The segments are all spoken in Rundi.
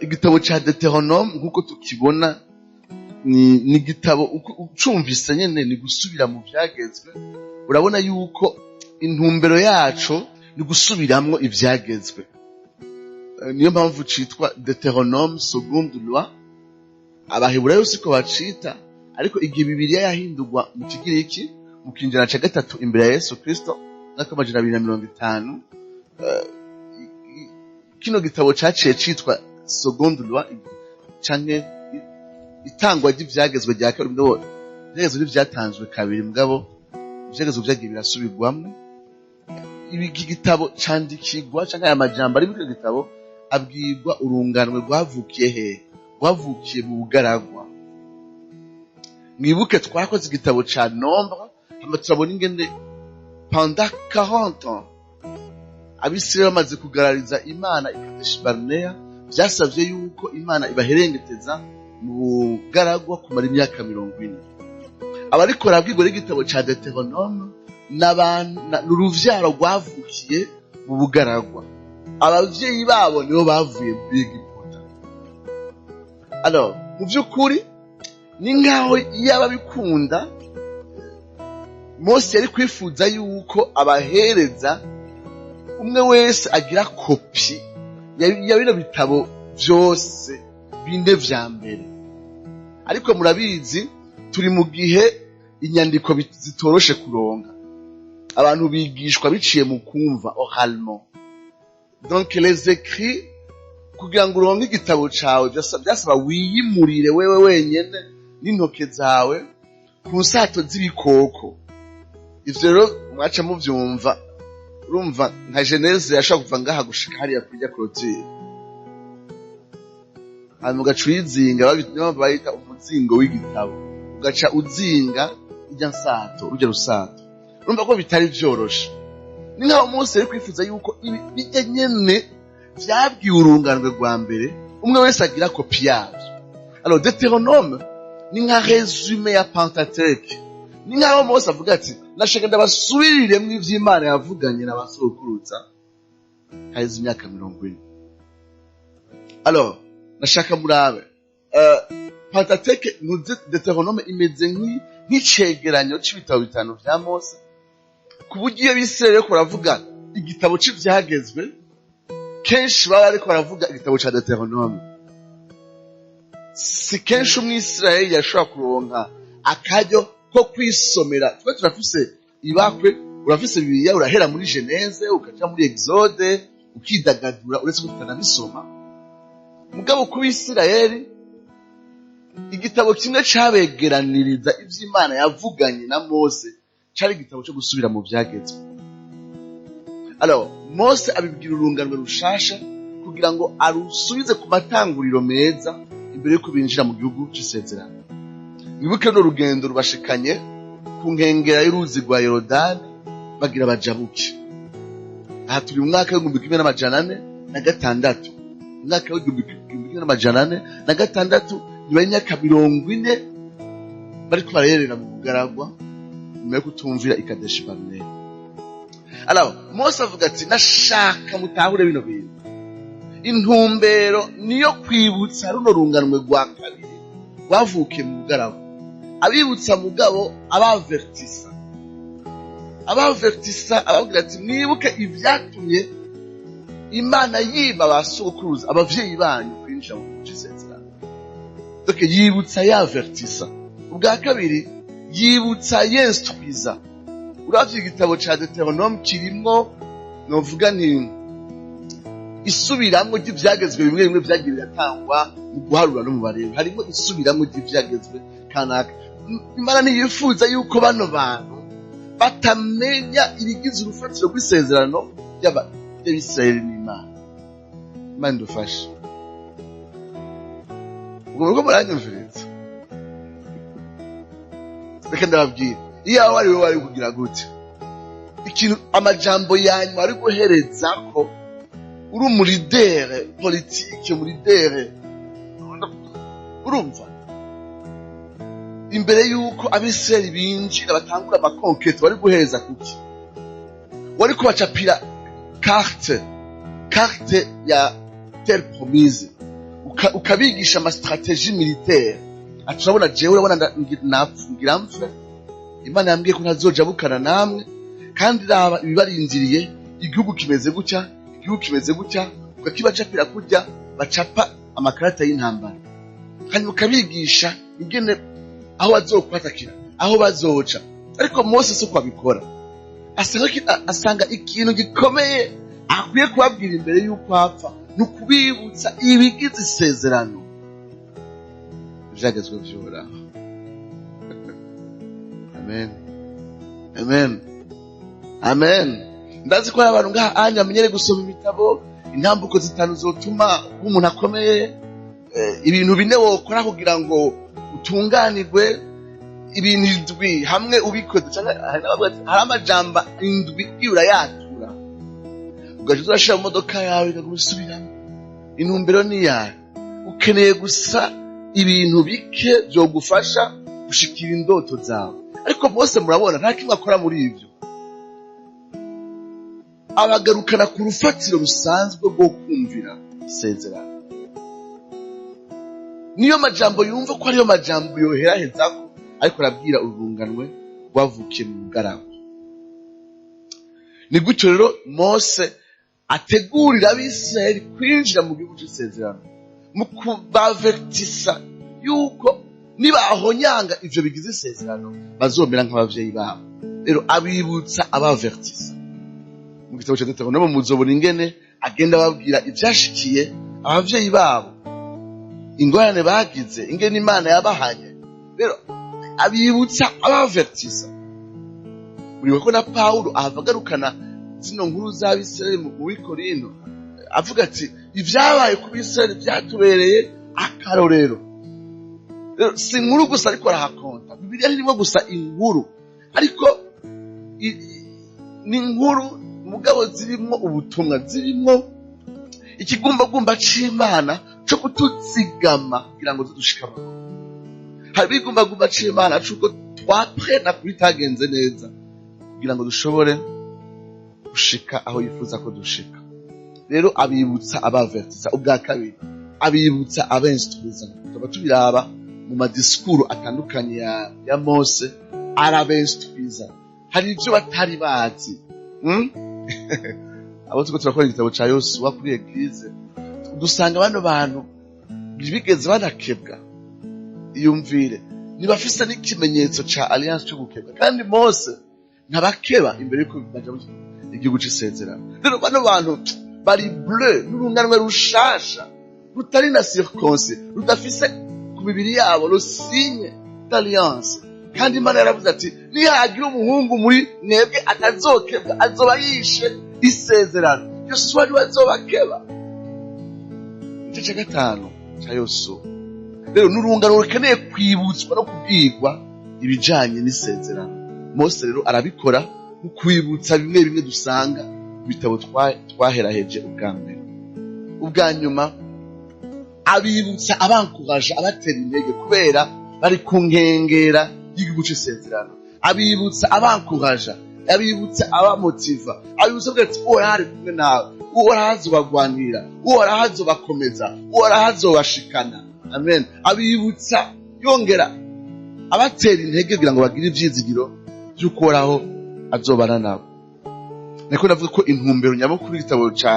Igitabo ca Deutéronome, nk'uko tukibona, ni igitabo ucumvise nyene ni gusubira mu vyagezwe. Urabona yuko intumbero yaco ni gusubiramwo ivyagezwe. Niyo mpamvu citwa Deutéronome, seconde loi. Abaheburayo siko bacita, ariko igihe Bibiliya yahindurwa mu Kigiriki mu kinjana ca gatatu imbere ya Yesu Kristo, mwaka 250, kino gitabo caciye citwa seconde loi canke itangwa ry'ivyagezwe rya kabiri. Mugabo ivyagezwe ntivyatanzwe kabiri, mugabo ivyagezwe vyagiye birasubirwamwo. Iki gitabo candikirwa, canke aya majambo ari muri icyo gitabo, abwirwa urunganwe rwavukiye hehe? Rwavukiye mu bugaragwa. Mwibuke twakoze igitabo ca Nombres, hama turabona ingene pendant 40 ans Abisirayeli bamaze kugarariza Imana i Kadeshi Barinea, vyasavye yuko Imana ibaherengeteza mu bugaragwa kumara imyaka 40. Abariko barabwirwa n'igitabo ca Deutéronome ni uruvyaro rwavukiye mu bugaragwa. Abavyeyi babo nibo bavuye muri Egiputa. Alors, mu vy'ukuri ni nkaho yaba bikunda, Mose yari kwifuza yuko abahereza, umwe wese agira kopi ya bino bitabo vyose bine vya mbere. Ariko murabizi, turi mu gihe inyandiko zitoroshe kuronka. Abantu bigishwa biciye mu kumva, oralement. Donc les écrits, kugira ngo uronke igitabo cawe, vyasaba wiyimurire wewe wenyene n'intoke zawe ku nsato z'ibikoko. Ivyo rero mwaca muvyumva. Urumva nka Genèse yashobora kuva ngaha gushika hariya kurya clôture, hanyuma ugaca uyizinga. Niyo mpamvu bayita umuzingo w'igitabo. Ugaca uzinga irya nsato, rurya rusato. Urumva ko bitari vyoroshe. Ni nkaho umunsi yari kwifuza yuko ibi bijya nyene vyabwiwe urunganwe rwa mbere, umwe wese agira kopi yavyo. Alors, Deutéronome ni nka résumé ya Pentateuque. Ni nkaho Mose avuga ati: "Nashaka ndabasubiriremwo ivy'Imana yavuganye na basokuruza haheze imyaka 40." Alors nashaka murabe Pentateuque nuze Deutéronome imeze nk'icegeranyo c'ibitabo bitanu vya Mose, ku buryo iyo Abisirayeli bariko baravuga igitabo c'ivyagezwe, kenshi baba bariko baravuga igitabo ca Deutéronome. Si kenshi Umwisirayeli yashobora kuronka akaryo ko kwisomera. Twe turafise ibakwe, urafise Bibiliya, urahera muri Genèse ukaja muri Exode, ukidagadura, uretse ko tutanabisoma. Mugabo ku Bisirayeli, igitabo kimwe cabegeraniriza ivy'Imana yavuganye na Mose cari igitabo co gusubira mu vyagezwe. Alors Mose abibwira urunganwe rushasha kugira ngo arusubize ku matanguriro meza imbere yuko binjira mu gihugu c'isezerano. Mwibuke runo rugendo rubashikanye ku nkengera y'uruzi rwa Yorodani, bagira bajabuke. Aha turi mu mwaka w'1406. Umwaka w'1406, nyuma y'imyaka 40 bariko barerera mu bugaragwa nyuma yo kutumvira i Kadeshi Barinea. Alors Mose avuga ati: "Nashaka mutahure bino bintu." Intumbero niyo kwibutsa runo runganwe rwa kabiri rwavukiye mu bugaragwa, abibutsa, mugabo abavertisa, ababwira ati: "Mwibuke ibyatumye Imana yima ba sokuruza, abavyeyi banyu, kwinjira mu gihugu c'isezerano." Donc yibutsa, yavertisa. Ubwa kabiri, yibutsa, yenstruiza. Uravye igitabo ca Deutéronome, kirimwo, novuga nti, isubiramwo ry'ivyagezwe bimwe bimwe vyagiye biratangwa mu guharura no mu Barewi. Harimo isubiramwo ry'ivyagezwe kanaka. Imana ntiyifuza yuko bano bantu batamenya ibigize urufatiro rw'isezerano ry'Abisirayeli n'Imana. Imana idufashe. Ubwo muriko muranyumviriza? Reka ndababwira, iyo waba ari we, wari kugira gute? Ikintu, amajambo yanyuma ari guhereza ko uri umu leader politique, umu leader, urumva, imbere y'uko Abisirayeli binjira, batangura ama conquêtes, wari guhereza kuki? Wari kubacapira carte ya terre promise. Ukabigisha ama stratégies militaires. Ati: "Urabona jewe, urabona ngira mpfe, Imana yambwiye ko ntazojabukana namwe, kandi raba ibibarindiriye, igihugu kimeze gutya, igihugu kimeze gutya." Ukakibacapira kurya bacapa amakarata y'intambara, hanyuma ukabigisha ingene aho bazokwatakira, aho bazoca. Ariko Mose si uko abikora. Asanga ikintu gikomeye akwiye kubabwira imbere y'uko apfa ni ukubibutsa ibigize isezerano, ivyagezwe vy'Uhoraho. Amen, amen, amen. Ndazi ko hari abantu ngaha anya bamenyere gusoma ibitabo, intambuko zitanu zotuma uba umuntu akomeye, ibintu bine wokora kugira ngo utunganirwe, ibintu indwi hamwe ubikoze, canke hari n'abavuga ati hari amajambo indwi ugiye urayatura, ugaca uza urashira mu modoka yawe, ikaguma isubiramo. Intumbero ni iyawe. Ukeneye gusa ibintu bike vyogufasha gushikira indoto zawe. Ariko bose murabona nta kimwe akora muri ivyo. Abagarukana ku rufatiro rusanzwe rwo kumvira isezerano. Niyo majambo yumva ko ariyo majambo yoherahezako, ariko arabwira urunganwe rwavukiye mu bugaragwa. Ni gutyo rero Mose ategurira Abisirayeli kwinjira mu gihugu c'isezerano, mu kubavertisa yuko nibahonyanga ivyo bigize isezerano bazomera nk'abavyeyi babo. Rero abibutsa, abavertisa. Mu gitabo ca Deuteronome muzobona ingene agenda ababwira ivyashikiye abavyeyi babo, ingorane bagize, ingene Imana yabahanye. Rero abibutsa, abavertisa. Muribuka ko na Pawulo ahava agarukana zino nkuru z'Abisirayeli muri Korinto, avuga ati: "Ibyabaye ku Bisirayeli byatubereye akarorero." Rero si inkuru gusa ariko arahakonta. Bibiliya ntirimo gusa inkuru, ariko ni inkuru mugabo zirimo ubutumwa, zirimo ikigumbagumba c'Imana co kutuzigama kugira ngo tudushike amahoro. Hari ibigumbagumba c'Imana c'uko twaprena kuri itagenze neza kugira ngo dushobore gushika aho yifuza ko dushika. Rero abibutsa, abavertisa. Ubwa kabiri, abibutsa, abenstruiza. Tukaba tubiraba mu ma discours atandukanye ya Mose, arabenstruiza. Hari ibyo batari bazi. Abo turiko turakora igitabo ca Yosuwa kuri église, dusanga bano bantu ntibigeze banakebwa. Iyumvire, ntibafise n'ikimenyetso ca alliance cyo gukebwa, kandi Mose ntabakeba imbere yuko baja mu igihugu c'isezerano. Rero bano bantu bari bleu n'urunganwe rushasha rutari na circoncis, rudafise ku mibiri yabo le signe d'alliance, kandi Imana yaravuze ati: "Nihagira umuhungu muri mwebwe atazokebwa, azoba yishe isezerano." Yosuwa niwe azobakeba. Igice ca gatanu ca Yosuwa rero ni urungano rukeneye kwibutswa no kubwirwa ibijanye n'isezerano. Mose rero arabikora mu kwibutsa bimwe bimwe dusanga mu bitabo twaheraheje ubwa mbere. Ubwa nyuma, abibutsa, abankuraje, abatera intege, kubera bari ku nkengera y'igihugu c'isezerano. Abibutsa, abankuraja, abibutsa, abamotiva, abibutsa avuga ati: "Uhoraho ari kumwe nawe, Uhoraho azobagwanira, Uhoraho azobakomeza, Uhoraho azobashikana." Amen. Abibutsa yongera abatera intege kugira ngo bagire ivyizigiro vy'uko Uhoraho azobana nabo. Niko navuga ko intumbero nyamukuru y'igitabo ca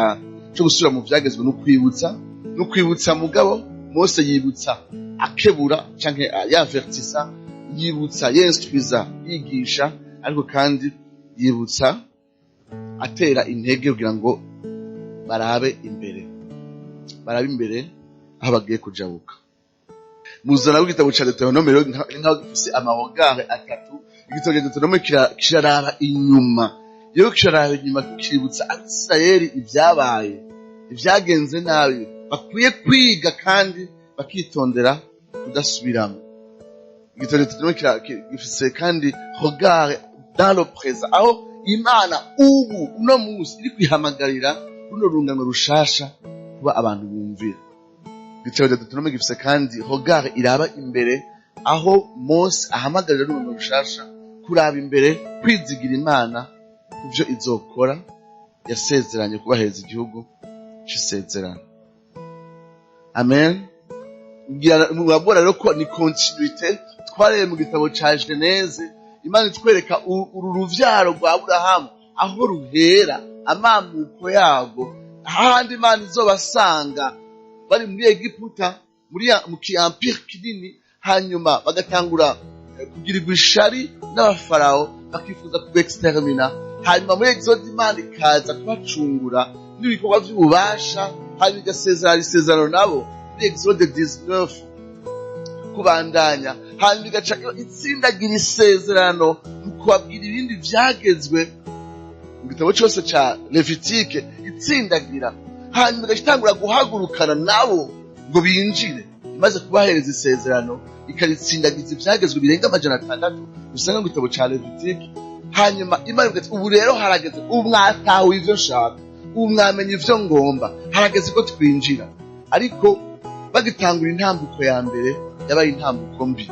co gusubira mu vyagezwe no kwibutsa. Mugabo Mose yibutsa akebura canke yavertisa, yibutsa yenstruiza, yigisha, ariko kandi yibutsa atera intege kugira ngo barabe imbere, barabe imbere aho bagiye kujabuka. Muzana w'igitabo ca Deuteronome rero ni nkaho gifise ama regards atatu. Igitabo ca Deuteronome kiraraba inyuma. Iyo kiraraba inyuma, kiributsa Abisirayeli ibyabaye, ibyagenze nabi, bakwiye kwiga kandi bakitondera kudasubiramo. Igitabo ca Deuteronome gifise kandi regard dans le présent, aho Imana ubu uno munsi iri kwihamagarira runo rungano rushasha kuba abantu bumvira. Igitabo cya Deuteronome gifise kandi regard iraba imbere, aho Mose ahamagarira runo rushasha kuraba imbere, kwizigira Imana kuvyo izokora yasezeranye kubaheza igihugu c'isezerano. Amen. Murabona rero ko ni continuité. Twareye mu gitabo ca Genèse, Imana itwereka uru ruvyaro rwa Aburahamu aho ruhera, amamuko yarwo, ahandi Imana izobasanga bari muri Egiputa, muri mu ki empire kinini, hanyuma bagatangura kugirirwa ishari n'abafarawo, bakifuza kubextermina. Hanyuma muri Exode Imana ikaza kubacungura n'ibikorwa vy'ububasha, hanyuma igasezerana isezerano nabo muri Exode 19 kubandanya, hanyuma igaca itsindagira isezerano mu kubabwira ibindi vyagezwe mu gitabo cose ca Levitike, itsindagira, hanyuma igaca itangura guhagurukana nabo ngo binjire. Imaze kubahereza isezerano, ikaritsindagiza ivyagezwe birenga 600 usanga mu gitabo ca Levitike. Hanyuma Imana ivuga ati: "Ubu rero harageze, ubu mwatahuye ivyo nshaka, ubu mwamenye ivyo ngomba, harageze ko twinjira." Ariko bagitangura intambuko ya mbere yabaye intambuko mbi.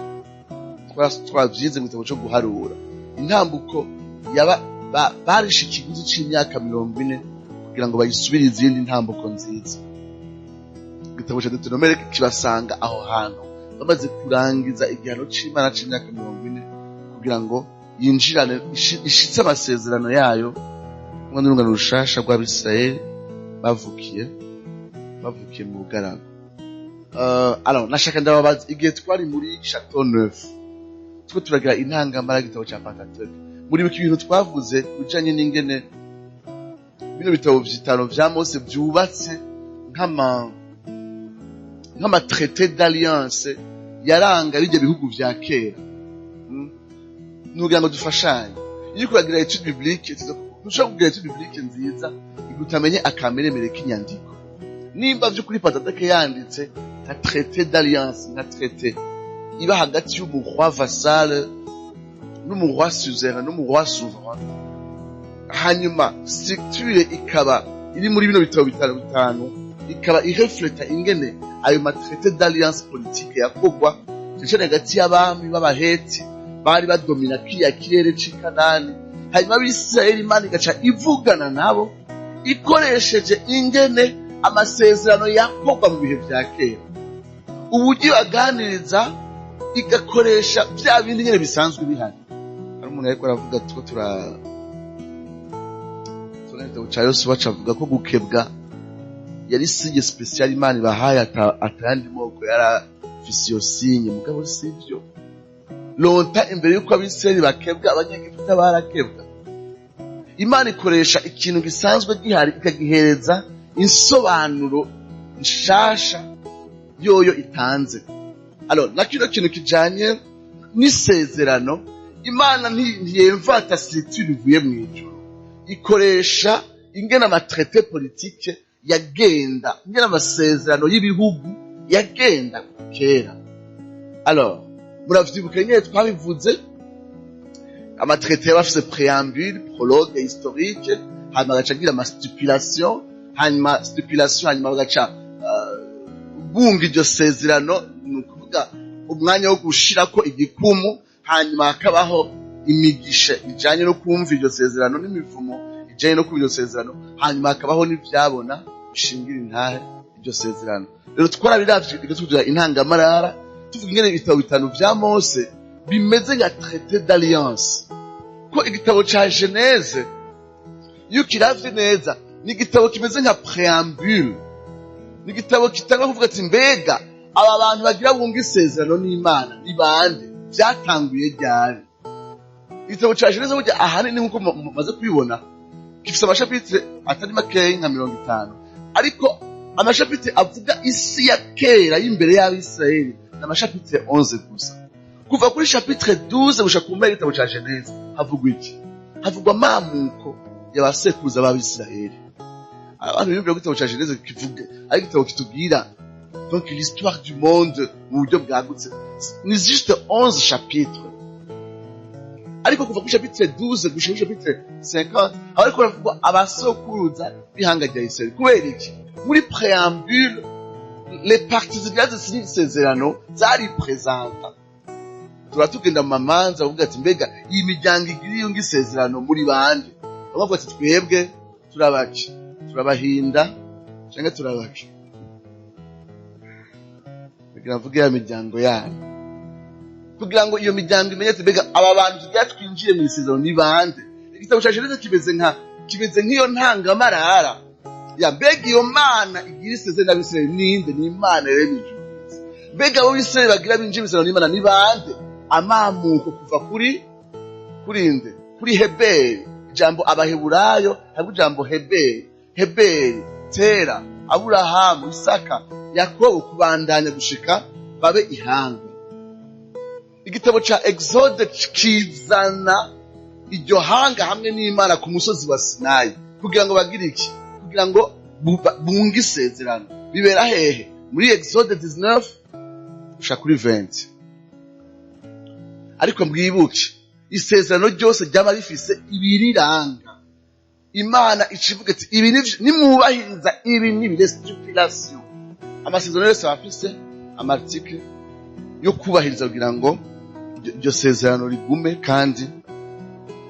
Twavyize mu gitabo co guharura. Intambuko yaba barishe ikiguzi c'imyaka 40 kugira ngo bayisubire izindi ntambuko nziza. Igitabo ca Deuteronome kibasanga aho hantu bamaze kurangiza igihano c'Imana c'imyaka 40 kugira ngo yinjirane ishitse amasezerano yayo kumwe n'urungano rushasha rw'Abisirayeli bavukiye mu bugaragu. Alors nashaka ndababaza, igihe twari muri Chateau Neuf two turagira intangamara y'igitabo ca Pentateuque, muribuka ibintu twavuze bijanye n'ingene bino bitabo bitanu vya Mose vyubatse nk'ama traité d'alliance yaranga bijya bihugu vya kera? Nugira ngo dufashanye, iyo uriko uragira étude biblique, ntushobora kugira étude biblique nziza igihe utamenye akameremere k'inyandiko. Nimba vy'ukuri Pentateuque yanditse nka traité d'alliance, nka traité iba hagati y'umu roi vassal n'umu roi suzerain n'umu roi souverain, hanyuma structure ikaba iri muri bino bitabo bitanu bitanu, ikaba irefleta ingene ayo ma traité d'alliance politique yakogwa cane cane hagati y'abami b'Abaheti bari badomina kiriya kirere c'i Kanani, hanyuma Abisirayeli Imana igaca ivugana nabo ikoresheje ingene amasezerano yakogwa mu bihe vya kera, uburyo baganiriza igakoresha vya bindi nyene bisanzwe bihari. Hari umuntu yariko aravuga, tuko tura igitabo ca Yosuwa, cavuga ko gukebwa yari signe spéciale Imana ibahaye, atayandi moko yarafise iyo signe. Mugabo sivyo. Longtemps imbere y'uko Abisirayeli bakebwa, Abanyegiputa barakebwa. Imana ikoresha ikintu gisanzwe gihari ikagihereza insobanuro nshasha yoyo itanze. Alors na kino kintu kijanye n'isezerano, Imana ntiyemvata structure ivuye mu ijuru, ikoresha ingene ama traité politique yagenda, ingene amasezerano y'ibihugu yagenda kera. Alors muravyibuka ingene twabivuze, ama traité yaba afise préambule, prologue historique, hanyuma agaca agira ama stipulation, hanyuma stipulation, hanyuma bagaca bunga iryo sezerano, ni ukuvuga umwanya wo gushirako igikumu, hanyuma hakabaho imigisha ijanye no kumva iryo sezerano n'imivumo ijanye no kumva iryo sezerano, hanyuma hakabaho n'ivyabona bishingira intahe iryo sezerano. Rero twarabiravye, tugira intangamarara, tuvuga ingene ibitabo bitanu vya Mose bimeze nka traité d'alliance, ko igitabo ca Genèse, iyo ukiravye neza, ni igitabo kimeze nka préambule, ni igitabo kitanga kuvuga ati: "Mbega aba bantu bagira bunga isezerano n'Imana ni bande? Vyatanguye ryari?" Igitabo ca Genèse burya ahanini, nk'uko mumaze kubibona, gifise ama chapitre atari makeyi, nka 50, ariko ama chapitre avuga isi ya kera y'imbere y'Abisirayeli ni ama chapitre 11 gusa. Kuva kuri chapitre 12 gushika ku mpera y'igitabo ca Genèse havugwa iki? Havugwa amamuko y'abasekuruza b'Abisirayeli. Abantu biyumvira ko igitabo ca Genèse kivuga ari igitabo kitubwira donc l'histoire du monde mu buryo bwagutse, ni juste 11 chapitres. Ariko kuva kuri chapitre 12 gushika kuri chapitre 50 haba hariko haravugwa abasokuruza b'ihanga rya Israeli. Kubera iki? Muri préambule, les parties zigira zisinye isezerano zari présentes. Tuba tugenda mu mamanza bavuga ati: "Mbega iyi miryango igira iyo isezerano muri bande?" Bavuga ati: "Twebwe turabaki, turabahinda canke turabaki." Kugira mvuge ya miryango yanyu, kugira ngo iyo miryango imenye ati: "Mbega aba bantu tugira twinjiye mu isezerano ni bande?" Igitabo ca Genèse kimeze nk'iyo ntangamarara ya mbega iyo Mana igira isezerano n'Abisirayeli ninde? Ni Imana yaremye ijuru n'isi. Mbega abo Bisirayeli bagira binjiye mu isezerano n'Imana ni bande? Amamuko kuva kuri nde? Kuri Heberi. Ijambo Abaheburayo harimo ijambo Heberi. Heberi, Tera, Aburahamu, Isaka, Yakobo, kubandanya gushika babe ihanga. Igitabo ca Exode kizana iryo hanga hamwe n'Imana ku musozi wa Sinayi kugira ngo bagire iki? Kugira ngo bunge isezerano. Bibera hehe? Muri Exode 19 gushika kuri 20. Ariko mwibuke, isezerano ryose ryaba rifise ibiriranga. Imana icivuga iti: "Ibi nimwubahiriza ibi n'ibi." Les stipulations. Amasezerano yose aba afise ama articles yo kubahiriza kugira ngo iryo sezerano rigume kandi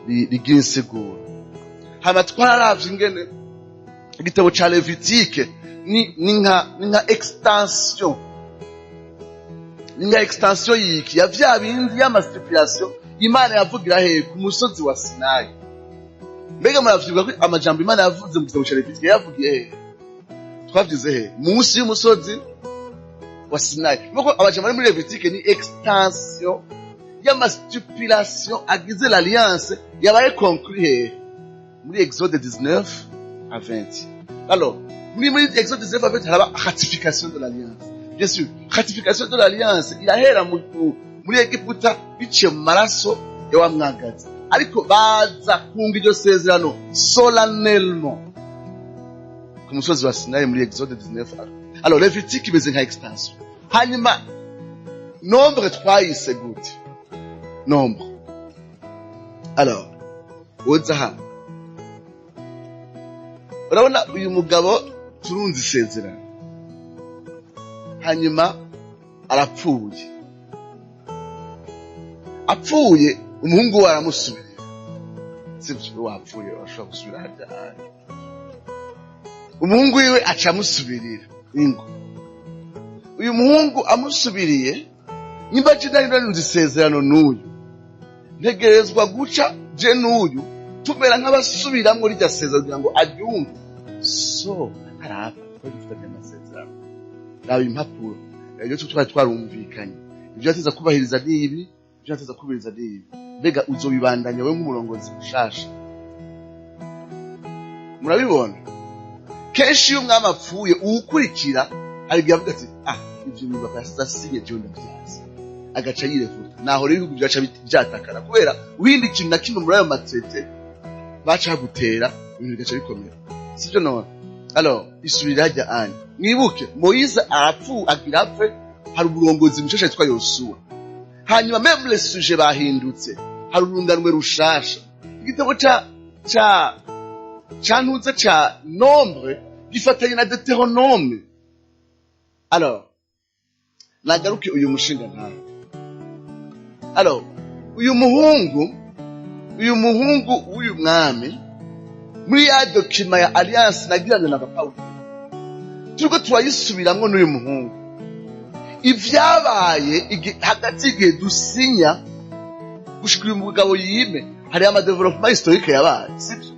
rigire insiguro. Hama twararavye ingene igitabo ca Lévitique ni nka extension yiki? Ya vya bindi y'ama stipulations Imana yavugira hehe? Ku musozi wa Sinayi. Mbega muravyibuka ko amajambo Imana yavuze mu gitabo ca Lévitique yavugiye hehe? Twavyize hehe? Munsi y'umusozi wa Sinayi. Nuko amajambo ari muri Lévitique ni extension y'ama stipulations agize l'alliance yabaye conclu hehe? Muri Exode 19 à 20. Alors muri Exode 19 à 20 haraba ratification de l'alliance. Bien sûr, ratification de l'alliance irahera muri Egiputa biciye mu maraso ya wa mwagazi, ariko baza kunga iryo sezerano solennellement ku musozi wa Sinayi muri Exode 19. Alors Lévitique imeze nka extension. Hanyuma Nombre twayise gute? Nombre, alors uza hano urabona uyu mugabo turunze isezerano, hanyuma arapfuye. Apfuye, umuhungu we aramusubirira, sibyo? Wapfuye urashobora gusubira harya hantu. Umuhungu wiwe aca amusubirira ingo. Uyu muhungu amusubiriye, nimba je nari narunze isezerano n'uyu, ntegerezwa guca je n'uyu tumera nk'abasubiramwo rirya sezerano kugira ngo aryumve. So arapfa, twari dufitanye amasezerano, raba impapuro, ibyo twari twarumvikanye, ibyo yateza kubahiriza n'ibi, ibyo yateza kubahiriza n'ibi. Mbega uzobibandanya wewe nk'umurongozi mushasha? Murabibona, kenshi iyo umwami apfuye, uwukurikira hari igihe avuga ati: "Ah, ivyo bintu bakasize asinye, jewe ndavyazi," agaca yirefuta. Naho rero ibihugu byaca vyatakara kubera windi ikintu na kimwe muri ayo ma traités baca bagutera, ibintu bigaca bikomera, sivyo none? Alors isubirira hajya anya. Mwibuke Moyize arapfu, agira apfe, hari uburongozi bushasha yitwa Yosuwa. Hanyuma même les sujets bahindutse, hari urunganwe rushasha. Igitabo ca ntuze ca Nombre gifatanye na Deutéronome. Alors nagaruke uyu mushinga ntawe. Alors uyu muhungu w'uyu mwami, muri ya document ya alliance nagiranye na papa wiwe, turiko turayisubiramwo n'uyu muhungu, ivyabaye hagati y'igihe dusinya gushika uyu mugabo yime, hari ama développements historiques yabaye, sibyo?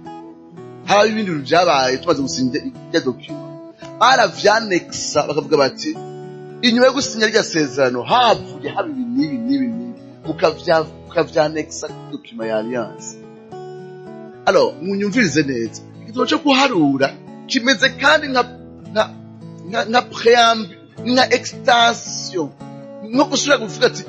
Haba ibindi bintu vyabaye tumaze gusinya irya document, baravyanexa bakavuga bati: "Inyuma yo gusinya rya sezerano havuye haba ibi n'ibi n'ibi n'ibi," mukavyanexa kuri document ya alliance. Alors munyumvirize neza, igitabo cyo kuharura kimeze kandi nka préambule, nka extension, nko gusubira kuvuga ati: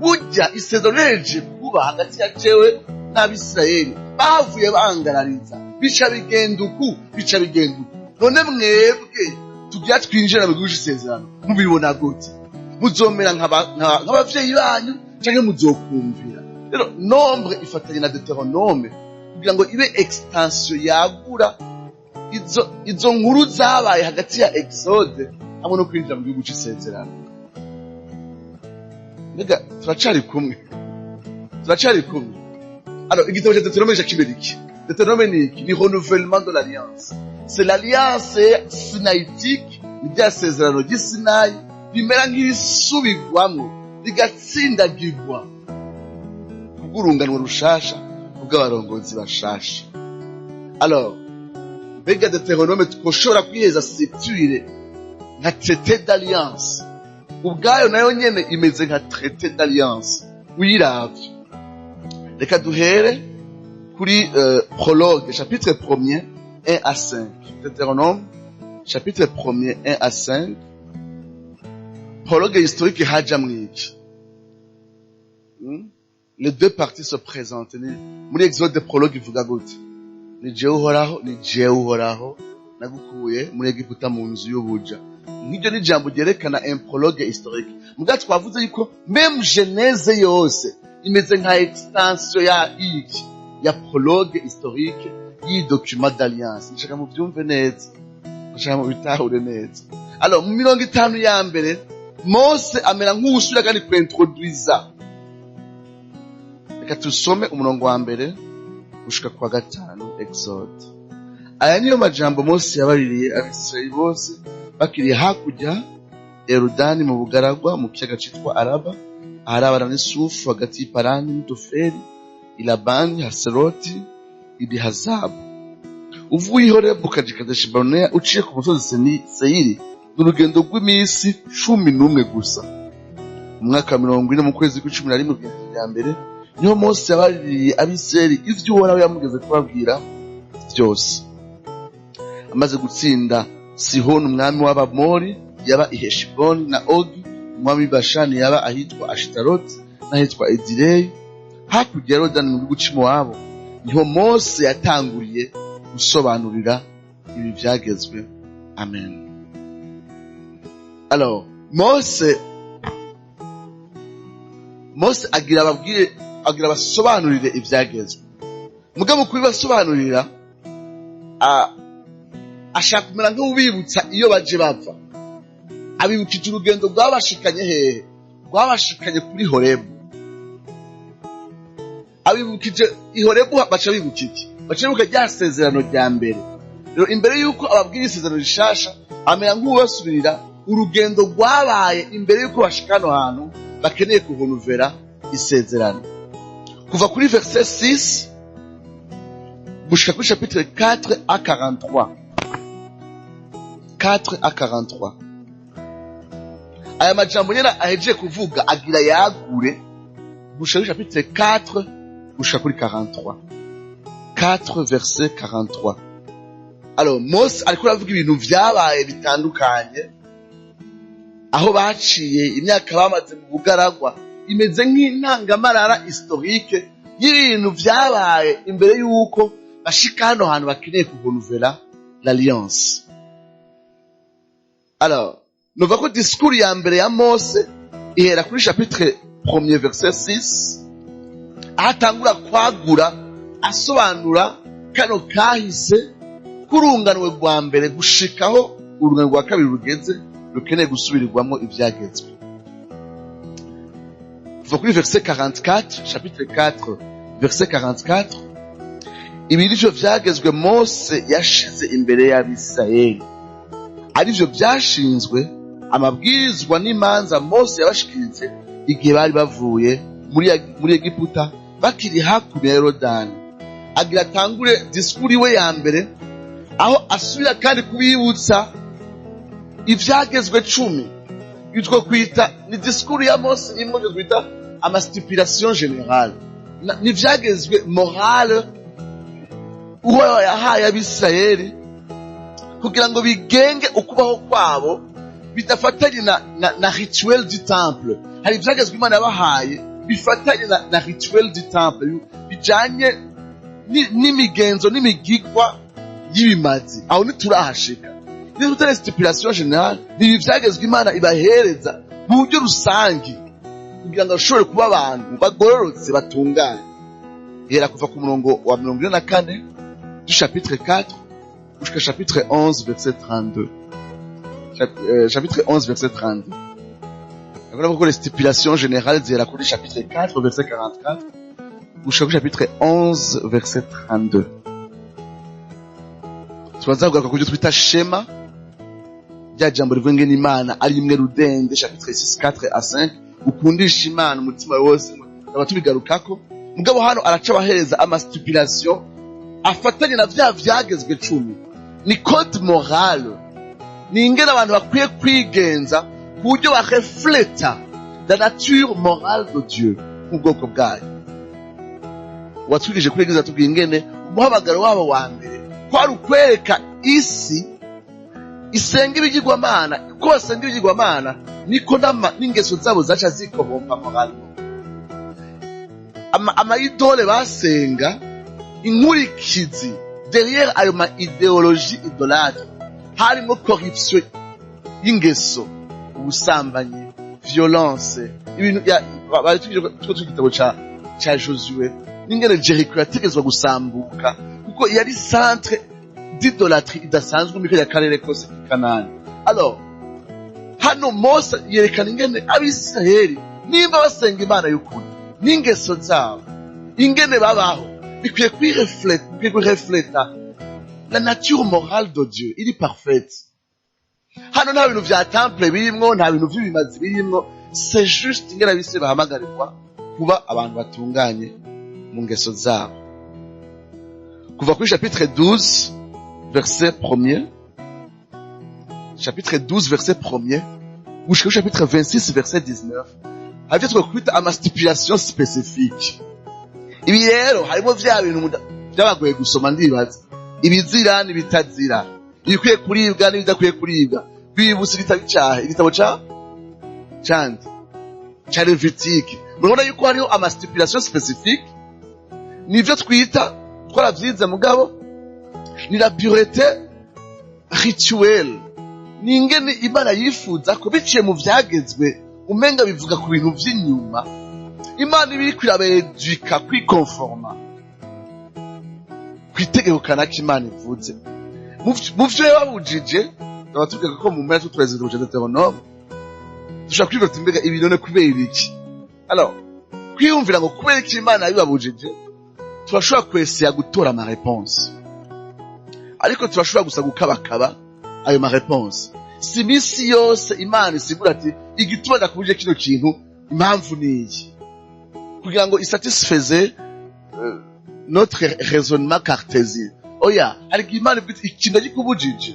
"Burya isezerano rihejeje kuba hagati ya jewe n'Abisirayeli, bavuye bangarariza, bica bigenda uku, bica bigenda uku. None mwebwe tugira twinjira mu gihugu c'isezerano, mubibona gute? Muzomera nk'abavyeyi banyu canke muzokumvira?" Rero Nombre ifatanye na Deutéronome kugira ngo ibe extension yagura izo nkuru zabaye hagati ya Exode hamwe no kwinjira mu gihugu c'isezerano. Mbega turacari kumwe? Turacari kumwe? Alors igitabo cya Deutéronome gica kimera iki? Deutéronome ni iki? Ni renouvellement de l'alliance. C'est l'alliance sinaïtique, ni rya sezerano ry'i Sinayi. rimera nk'irisubirwamwo, rigatsindagirwa kubw'urunganwe rushasha, kubw'abarongozi bashasha. Alors, mbega Deutéronome twoshobora kwiheza structure nka traité d'alliance? Ubwayo nayo nyene imeze nka traité d'alliance uyiravye. Reka duhere kuri prologue, chapitre premier, 1 à 5. Deutéronome chapitre premier, 1 à 5, prologue historique. Haja mwiki? Les deux parties se présentent. Muri Exode, prologue ivuga gute? Ni jewe Uhoraho, ni jewe Uhoraho nagukuye muri Egiputa, mu nzu y'ubuja. Nk'iryo ni ijambo ryerekana un prologue historique. Muga twavuze yuko même Genèse yose imeze nka extension ya iki, ya prologue historique y'iyi document d'alliance. Nshaka mubyumve neza, nshaka mubitahure neza. Alors, mu 50 ya mbere, Mose amera nk'uwusubira kandi kuintroduiza. Reka tusome umurongo wa mbere gushika kwa gatanu. Exode: aya niyo majambo Mose yabaririye Abisirayeli bose bakiriye hakurya Yorudani mu bugaragwa, mu kiyaga citwa Araba, aharabana n'Isufu, hagati y'Iparani n'Uduferi, Ilabani, Haseroti, Idihazabu. Uvuye i Horebu ukaja i Kadeshi Baruneya, uciye ku musozi Seyiri, ni urugendo rw'iminsi 11 gusa. Mu mwaka wa 40, mu kwezi kw'11, urugendo rya mbere, niho Mose yabaririye Abisirayeli ivyo Uhoraho yamugeze kubabwira byose, amaze gutsinda Sihoni umwami w'Abamori yaba i Heshiboni, na Ogi umwami w'i Bashani yaba ahitwa Ashitaroti n'ahitwa Edireyi, hakurya ya Yorodani mu gihugu c'Imowabu. Niho Mose yatanguriye gusobanurira ibi vyagezwe. Amen. Alors, Mose agira ababwire, agira abasobanurire ivyagezwe. Mugabo kubibasobanurira, ashaka kumera nk'ubibutsa iyo baje bava. Abibukije urugendo rwabashikanye hehe? Rwabashikanye kuri Horebu. Abibukije i Horebu, baca bibuka iki? Baca bibuka rya sezerano rya mbere. Rero, imbere y'uko ababwira isezerano rishasha, amera nk'uwubasubirira urugendo rwabaye imbere y'uko bashika hano hantu bakeneye kuhonovera isezerano. Kuva kuri verset 6 gushika kuri chapitre 4 à 43, 4 à 43, aya majambo nyene ahejeje kuvuga agira yagure gushika kuri chapitre 4 gushika kuri 43, 4 verset 43. Alors, Mose ariko aravuga ibintu vyabaye bitandukanye, aho baciye, imyaka bamaze mu bugaragwa, imeze nk'intangamarara historique y'ibintu vyabaye imbere y'uko bashika hano hantu bakeneye kuhonovera l'alliance. Alors, nuva ko discours ya mbere ya Mose ihera kuri chapitre premier, verset 6, aho atangura kwagura asobanura kano kahise k'urunganwe rwa mbere gushikaho urungano rwa kabiri rugeze, rukeneye gusubirirwamo ivyagezwe. Kuva kuri verset 44, chapitre 4 verset 44: ibi nivyo vyagezwe Mose yashize imbere y'Abisirayeli, arivyo vyashinzwe, amabwirizwa n'imanza Mose yabashikiritse igihe bari bavuye muri Egiputa, bakiri hakurya ya Yorodani. Agira atangure discours iwe ya mbere, aho asubira kandi kubibutsa ivyagezwe 10. Ibyo kwita ni discours ya Mose imwe, ibyo twita ama stipulation générale. Ni ivyagezwe morale uwo yahaye Abisirayeli kugira ngo bigenge ukubaho kwabo, bidafatanye na rituel du temple. Hari ivyagezwe Imana yabahaye bifatanye na rituel du temple, bijanye n'imigenzo n'imigigwa y'ibimazi. Aho ntiturahashika. Niyo tutari stipulation générale, ni ibi vyagezwe Imana ibahereza mu buryo rusangi kugira ngo bashobore kuba abantu bagororotse, batunganye. Ihera kuva ku murongo wa 44 du chapitre 4 jusqu'à chapitre 11 verset 32. Chapitre 11 verset 32. Urabona ko les stipulations générales zihera kuri chapitre 4 verset 44 gushika kuri chapitre 11 verset 32. Turaza kugaruka ku byo twita schéma Rya jambo rivuga ingene Imana ari imwe rudende, chapitre 6, 4 à 5, ukundisha Imana umutima wawe wose, tukaba tubigarukako. Mugabo hano araca abahereza ama stipulation afatanye na vya vyagezwe 10. Ni code morale, ni ingene abantu bakwiye kwigenza ku buryo barefleta la nature morale de Dieu nk'ubwoko bwayo. Watwigije kuri église atubwiye ingene umuhamagaro wabo wa mbere kwari ukwereka isi isenga ibigirwamana, ko basenga ibigirwamana niko n'ingeso zabo zaca zikomompa moralement. Ama idoles basenga, inkurikizi derrière ayo ma idéologie idolâtre harimo corruption y'ingeso, ubusambanyi, violence, ibintu bari tugiye igitabo ca Josué, n'ingene Jericho yategezwa gusambuka kuko yari centre d'idolâtrie idasanzwe muri kariya karere kose k'i Kanani. Alors hano Mose yerekana ingene Abisirayeli nimba basenga Imana y'ukuri, n'ingeso zabo, ingene babaho, bikwiye kwirefleta, bikwiye kurefleta la nature morale de Dieu iri parfaite. Hano nta bintu vya temple birimwo, nta bintu vy'ibimazi birimwo, c'est juste ingene Abisirayeli bahamagarirwa kuba abantu batunganye mu ngeso zabo. Kuva kuri chapitre 12 verset 1er, chapitre 12 verset 1er gushika kuri chapitre 26 verset 19, hari ivyo twakwita ama stipulation spécifique. Ibi rero harimo vya bintu vyabagoye gusoma, ndibaza, ibizira n'ibitazira, ibikwiye kuribwa n'ibidakwiye kuribwa. Bibutse igitabo icahe? Igitabo ca candi ca Lévitique. Murabona yuko hariho ama stipulation spécifique, nivyo twita, twaravyize mugabo, ni la pureté rituelle, ni ingene Imana yifuza ko biciye mu vyagezwe, umenga bivuga ku bintu vy'inyuma, Imana iba iriko irabeduka kwikonforma kw'itegeko kanaka Imana ivuze. Mu vyo yababujije, tukaba tuvuga ko mu mpera tutweze uruja Deutéronome, dushobora kwibaza tuti: "Mbega ibi none kubera iki?" Alors kwiyumvira ngo kubera iki Imana yabibabujije, turashobora kwesera gutora ama réponse, ariko turashobora gusa gukabakaba ayo ma réponse. Si iminsi yose Imana isigura ati: "Igituma ndakubujije kino kintu, impamvu ni iyi," kugira ngo isatisfeze notre raisonnement cartésien. Oya, hari igihe Imana ivuga iti: "Ikintu ndagikubujije,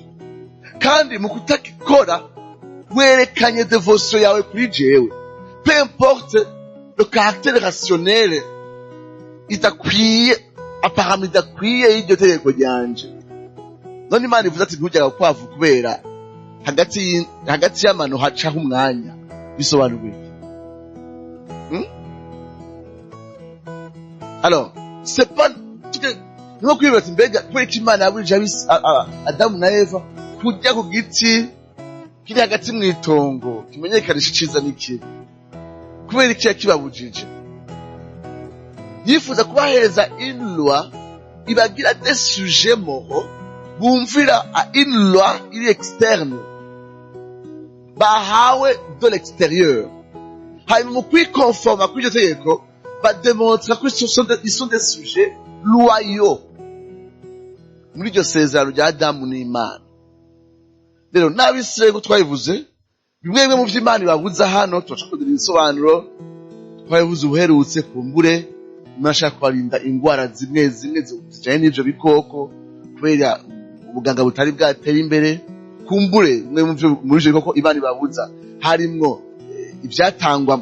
kandi mu kutakikora werekanye dévotion yawe kuri jewe, peu importe le caractère rationnel idakwiye, apparemment idakwiye y'iryo tegeko ryanje." None Imana ivuze ati: "Ntujyaga gukwavu kubera hagati y'amano hacaho umwanya," bisobanura iki? Alors c'est pas nko kwibaza ati: "Mbega kubera ko Imana yabujije Adamu na Eva kurya ku giti kiri hagati mw'itongo kimenyekanisha iciza n'ikibi, kubera iki yakibabujije?" Yifuza kubahereza une loi ibagira des sujets moraux bumvira à une loi iri externe bahawe de l'extérieur. Hanyuma mu kwikonforma kuri iryo tegeko bademontra ko ils sont des sujets loyaux muri iryo sezerano rya Adamu n'Imana. Rero n'Abisirayeli, ko twabivuze, bimwe bimwe mu vy'Imana ibabuza hano turaca kugira ibisobanuro. Twabivuze ubuherutse, kumbure Imana ashaka kubarinda ingwara zimwe zimwe zijanye n'ivyo bikoko kubera ubuganga butari bwatera imbere. Kumbure bimwe muri ivyo bikoko Imana ibabuza harimwo ivyatangwa,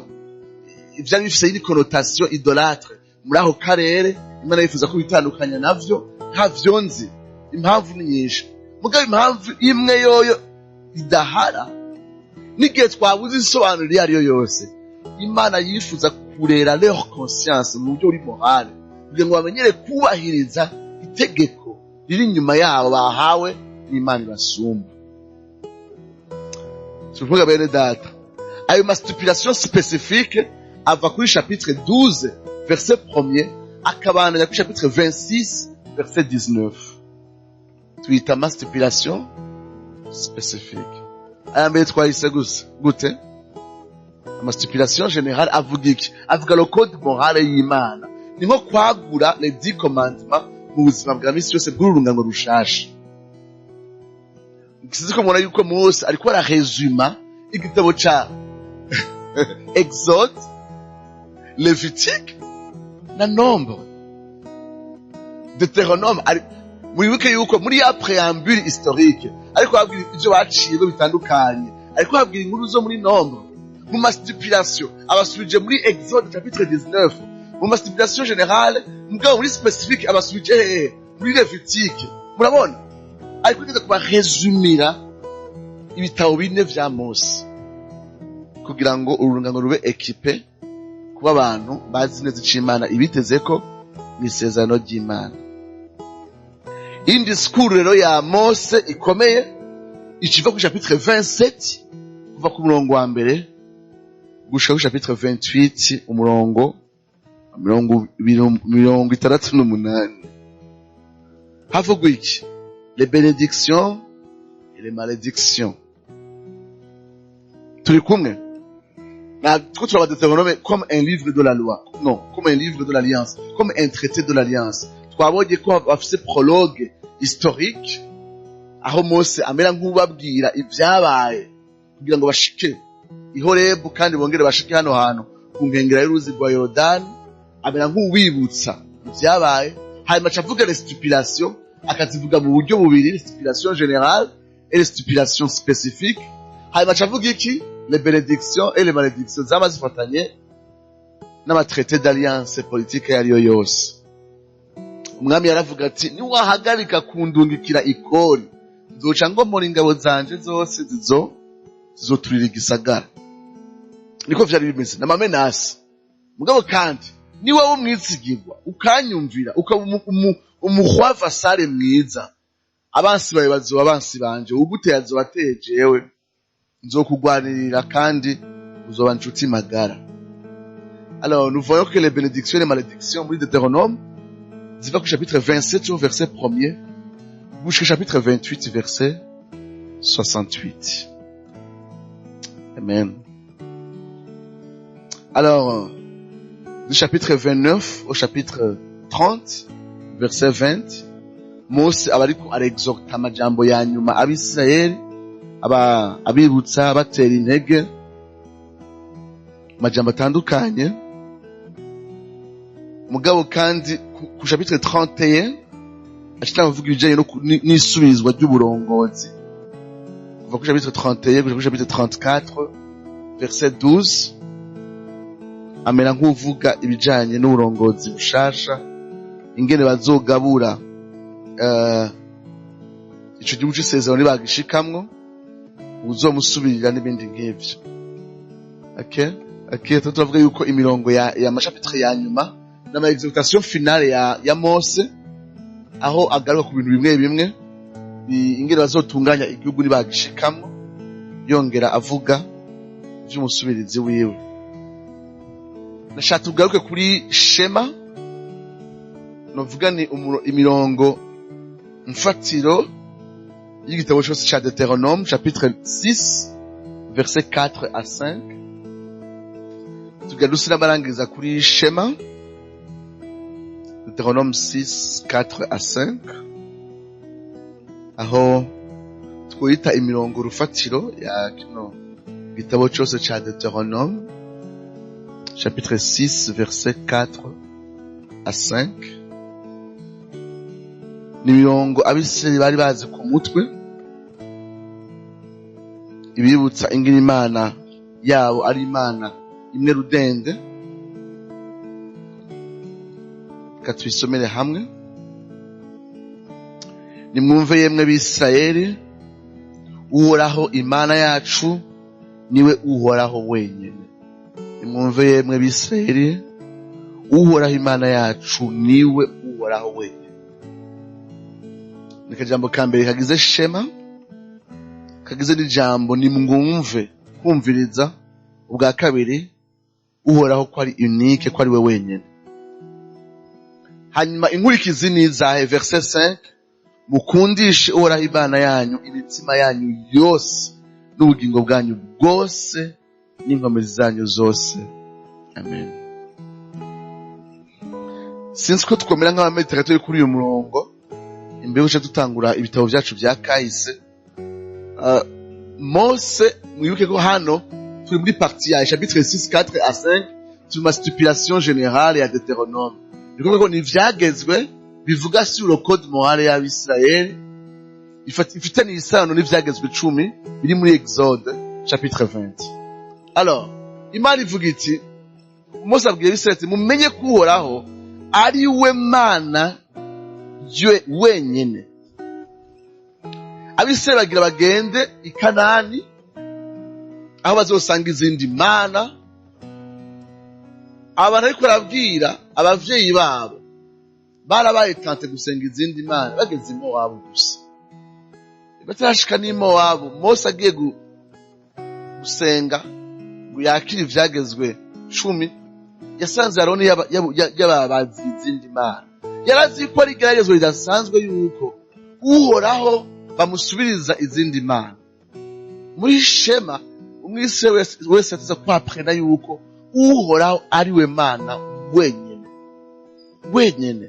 ivyari bifise une connotation idolâtre muri ako karere, Imana yifuza ko bitandukanya navyo. Ntavyo nzi, impamvu ni nyinshi, mugabo impamvu imwe yoyo idahara n'igihe twabuze isobanuro iyo ariyo yose, Imana yifuza kurera leur conscience mu buryo buri morale kugira ngo bamenyere kubahiriza itegeko riri inyuma yabo bahawe n'Imana ibasumba. Tuvuga bene data, ayo ma stipulation spécifique ava kuri chapitre 12 verset 1er akabandanya kuri chapitre 26 verset 19, twita ama stipulation spécifique. Aya mbere twahise gusa gute? Ama stipulation générale avuga iki? Avuga le code morale y'Imana. Ni nko kwagura les 10 commandements mu buzima bwa misi yose bw'ururungano rushasha. Sinzi ko mubona yuko Mose ariko ararezuma igitabo ca Exode, Lévitique na Nombre. Deutéronome ari mwibuke yuko muri ya préambule historique ariko babwira ivyo baciyemo bitandukanye, ariko babwira inkuru zo muri Nombre. Mu ma stipulation abasubije muri Exode chapitre 19, mu ma stipulation générale, mugabo muri spécifique abasubije hehe? Muri Lévitique. Murabona ariko igeze kubarezumira ibitabo bine vya Mose kugira ngo urungano rube équipé kuba abantu bazi neza ico Imana ibitezeko mw'isezerano ry'Imana. Indi discours rero ya Mose ikomeye ikiva ku chapitre 27, kuva ku murongo wa mbere gushika ku chapitre 28, umurongo 68. Havugwa iki? Les bénédictions et les malédictions. Turi kumwe na two turaba Deutéronome comme un livre de la loi, non, comme un livre de l'alliance, comme un traité de l'alliance. Twabonye ko bafise prologue historique aho Mose amera nk'ubabwira ibyabaye kugira ngo bashike i Horebu kandi bongere bashike hano hantu ku nkengera y'uruzi rwa Yorodani. Amera nk'uwibutsa ibyabaye, hanyuma aca avuga les stipulations, akazivuga mu buryo bubiri, les stipulations générales et les stipulations spécifiques. Hanyuma aca avuga iki? Les bénédictions et les malédictions zaba zifatanye n'ama traité d'alliance politique ayo ariyo yose. Umwami yaravuga ati: "Niwahagarika kundungikira ikori, nzoca ngomora ingabo zanje zose, zizo zizoturira igisagara." Niko vyari bimeze n'ama menaces. Mugabo kandi ni wowe umwizigirwa, ukanyumvira, ukaba umuhwa vassal mwiza, abansi bawe bazoba abansi banje, uguteye azoba ateye jewe, nzokugwanirira kandi uzoba nshuti magara. Alors nous voyons que les bénédictions et les malédictions muri Deutéronome ziva ku chapitre 27 au verset 1er jusqu'au chapitre 28, verset 68. Amen. Alors, du chapitre 29 au chapitre 30, verset 20, Mose aba ariko arexhorta amajambo ya nyuma Abisirayeli, aba abibutsa, abatera intege, amajambo atandukanye. Mugabo kandi ku chapitre 31 ashitanga kuvuga ibijanye no n'isubizwa ry'uburongozi, kuva ku chapitre 31 gushika ku chapitre 34, verset 12. Amera nk'uvuga ibijanye n'uburongozi bushasha, ingene bazogabura ico gihugu c'isezerano nibagishikamwo, uzomusubirira n'ibindi nk'ivyo. Okay, turavuga yuko imirongo ya ma chapitre ya nyuma n'ama exhortation finale ya Mose, aho agaruka ku bintu bimwe bimwe, ingene bazotunganya igihugu nibagishikamwo, yongera avuga vy'umusubirizi wiwe. Ndashaka tugaruke kuri schéma, novuga ni imirongo mfatiro y'igitabo cyose ca Deutéronome, chapitre 6, verset 4 à 5. Tugira dusa n'abarangiza kuri schéma Deutéronome 6, 4 à 5, aho twita imirongo rufatiro ya kino gitabo cyose ca Deutéronome, chapitre 6, verset 4 à 5. Ni imirongo Abisirayeli bari bazi ku mutwe, ibibutsa ingene Imana yabo ari Imana imwe rudende. Reka tubisomere hamwe. Nimwumve yemwe Bisirayeli, Uhoraho Imana yacu niwe Uhoraho wenyine. Nimwumve yemwe Bisirayeli, Uhoraho Imana yacu niwe Uhoraho wenyine. Ni akajambo ka mbere kagize schéma, kagize n'ijambo nimwumve, kumviriza. Ubwa kabiri, Uhoraho ko ari unique, ko ari we wenyine. Hanyuma inkurikizi ni izahe? Verset 5: mukundishe Uhoraho Imana yanyu imitima yanyu yose n'ubugingo bwanyu bwose n'inkomezi zanyu zose. Amen. Sinzi ko twomera nk'abametero turi kuri uyu murongo imbere guca dutangura ibitabo byacu bya kahise. Mose, mwibuke ko hano turi muri partie ya chapitre 6, 4 à 5, turi ma stipulation générale ya Deutéronome. Ni kuvuga ko ni ivyagezwe bivuga sur le code moral y'Abisirayeli, ifitanye isano n'ivyagezwe 10 biri muri Exode chapitre 20. Alors Imana ivuga iti, Mose abwira Abisirayeli ati: "Mumenye ko Uhoraho ari we Mana wenyene." Abisirayeli bagira bagende i Kanani, aho bazosanga izindi mana. Abantu ariko barabwira, abavyeyi babo barabaye tentés gusenga izindi mana bageze i Mowabu gusa. Batarashika n'i Mowabu, Mose agiye gusenga ngo yakire ivyagezwe 10, yasanze Aroni yababaziye izindi mana. Yarazi ko ari igeragezwa ridasanzwe yuko Uhoraho bamusubiriza izindi mana. Muri shema, Umwisirayeli wese yateza kwaprena yuko Uhoraho ari we Mana wenyene wenyene.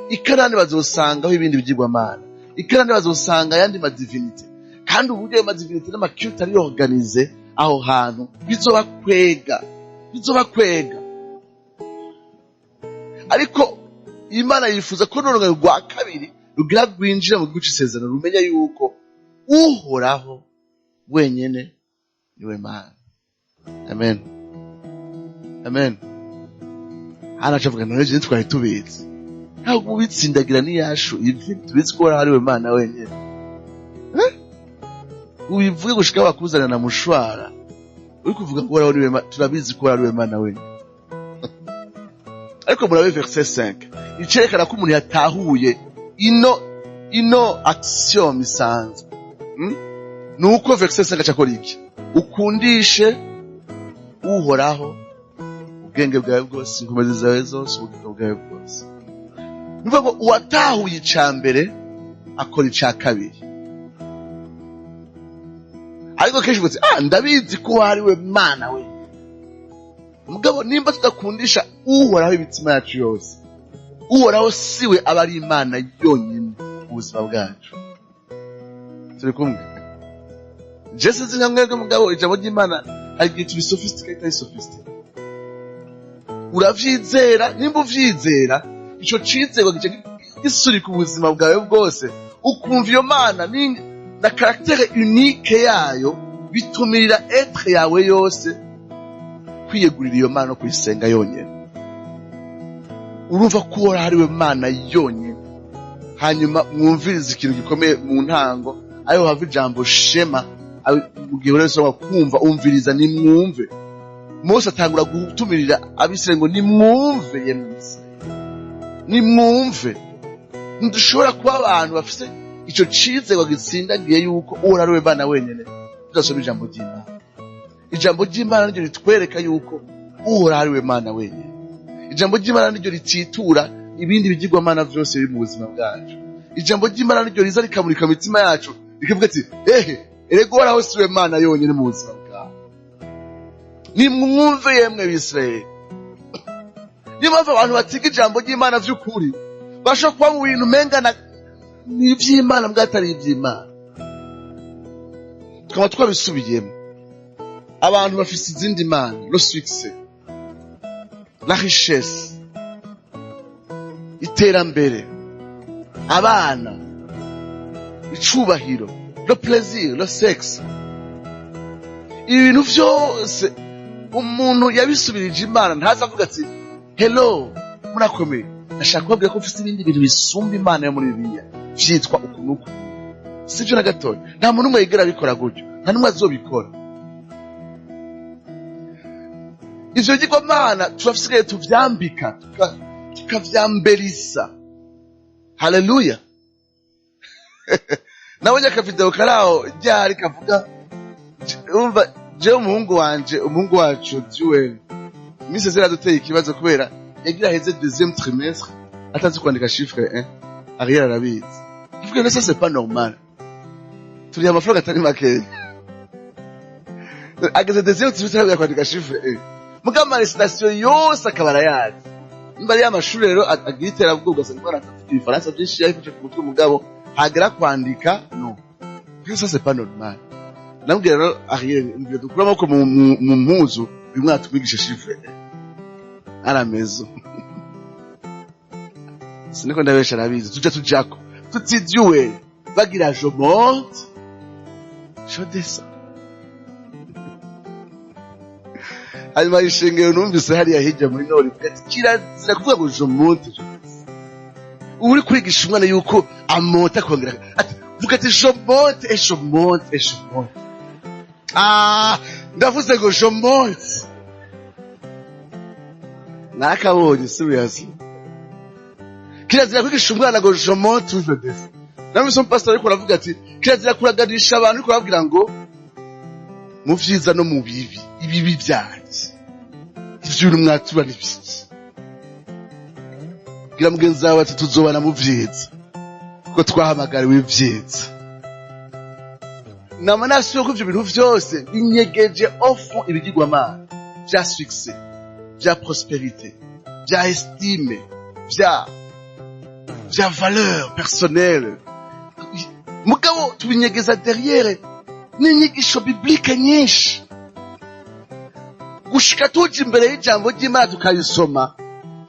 I Kanani bazosangaho ibindi bigirwamana, i Kanani bazosanga ayandi ma divinités, kandi uburyo ayo ma divinités n'ama cultes ari organisé aho hantu bizobakwega, bizobakwega. Ariko Imana yifuza ko n'urungano rwa kabiri rugira rwinjira mu gihugu c'isezerano rumenya yuko Uhoraho wenyene niwe Mana. Amen, amen. Hano acavuga: "None je twari tubizi, ntabwo ubitsindagira n'iyashu ivi, tubizi ko Uhoraho ari we Mana wenyene." Eh? Ubivuge gushika bakuzanira na mushwara uri kuvuga ngo Uhoraho niwe turabizi ko Uhoraho ari we Mana wenyene. Ariko murabe verset 5, icerekana ko umuntu yatahuye ino axiome isanzwe, Nuko verset 5 acakora iki? "Ukundishe Uhoraho ubwenge bwawe bwose, inkomezi zawe zose, ubugingo bwawe bwose." Nuvuga ngo uwatahuye ica mbere akora ica kabiri. Ariko kenshi uvuze: "Ah, ndabizi ko ari we Mana we." Mugabo nimba tudakundisha Uhoraho imitima yacu yose, Uhoraho siwe aba ari Imana yonyine mu buzima bwacu. Turi kumwe? Je sinzi nka mwebwe, mugabo ijambo ry'Imana hari igihe turi sophistiqué, itari sophistiqué. Uravyizera? Nimba uvyizera, ico cizerwa gica gisurika ubuzima bwawe bwose, ukumva iyo Mana na caractère unique yayo, bitumirira être yawe yose kwiyegurira iyo Mana no kuyisenga yonyene. Urumva ko Uhoraho ari we Mana yonyene. Hanyuma mwumvirize ikintu gikomeye mu ntango, ariho hava ijambo shema. Mu gihe wese kumva, umviriza, nimwumve. Mose atangura gutumirira Abisirayeli ngo: "Nimwumve yemwe Bisirayeli, nimwumve." Ntidushobora kuba abantu bafise ico cizerwa gitsindagiye yuko Uhoraho ari we Mana wenyene tudasoma ijambo ry'Imana. Ijambo ry'Imana niryo ritwereka yuko Uhoraho ari we Mana wenyene. Ijambo ry'Imana niryo rititura ibindi bigirwamana vyose biri mu buzima bwacu. Ijambo ry'Imana niryo riza rikamurika mu mitima yacu, rikavuga ati: "Ehe, erega Uhoraho si we Mana yonyene mu buzima bwawe." "Nimwumve yemwe Bisirayeli." Niyo mpamvu abantu batiga ijambo ry'Imana vy'ukuri bashobora kuba mu bintu umenga ni ivy'Imana mbwa atari ivy'Imana. Tukaba twabisubiyemo, abantu bafise izindi mana: le succès, la richesse, iterambere, abana, icubahiro, le plaisir, le sexe. Ibintu vyose umuntu yabisubirije Imana, ntaza avuga ati: "Hello, murakomeye, ndashaka kubabwira ko mfise ibindi bintu bisumba Imana yo muri Bibiliya, vyitwa uku n'uku." Sivyo na gatoya. Nta muntu umwe yigera abikora gutyo, nta n'umwe azobikora. Ivyo bigirwamana turasigaye tuvyambika, tukavyamberisa. Haleluya! Nabonye akavideo kari aho ryari kavuga, urumva jewe umuhungu wanje, umuhungu wacu Juel, iminsi yose yaraduteye ikibazo kubera yagira aheze deuxième trimestre atazi kwandika chiffre 1. Ariel arabizi. Tuvuge ngo ça, c'est pas normal. Turiha amafaranga atari makeya, ageze deuxième trimestre arabwira kwandika chiffre 1, mugabo ama récitation yose akaba arayazi. Nimba ari amashuri rero agira iterabwoba, ugasanga umwana afite ibifaransa byinshi yabifashe ku mutwe, mugabo hagera kwandika no. Ça, c'est pas normal. Nabwira rero Ariel, mbwira dukure amaboko mu mpuzu, uyu mwana tumwigishe chiffre aramezo. Siniko ndabesha, arabizi. Tuja tujako tutidiwe bagira je monte, je descends. Hanyuma ishengero numvise hariya hirya muri nord ivuga ati kirazira kuvuga ngo je monte, je descends. Uba uri kwigisha umwana yuko amota akongera ati vuga ati je monte et je monte et je monte. Ah, ndavuze ngo je monte, narakabonye. Seriously, kirazira kwigisha umwana ngo je monte ou je descends. Namwe umupasitori ariko aravuga ati kirazira kuraganisha abantu ariko arababwira ngo mu vyiza no mu bibi, ibibi vyanje ivyo uri mwatura ni biki. Bwira mugenzi wawe ati tuzobana mu vyiza kuko twahamagariwe ivyiza. Nama nasubiye ko ivyo bintu vyose binyegeje au fond ibigirwamana vya succès, vya prospérité, vya estime, vya valeur personnelle. Mugabo tubinyegeza derrière n'inyigisho biblique nyinshi, gushika tuje imbere y'ijambo ry'Imana tukarisoma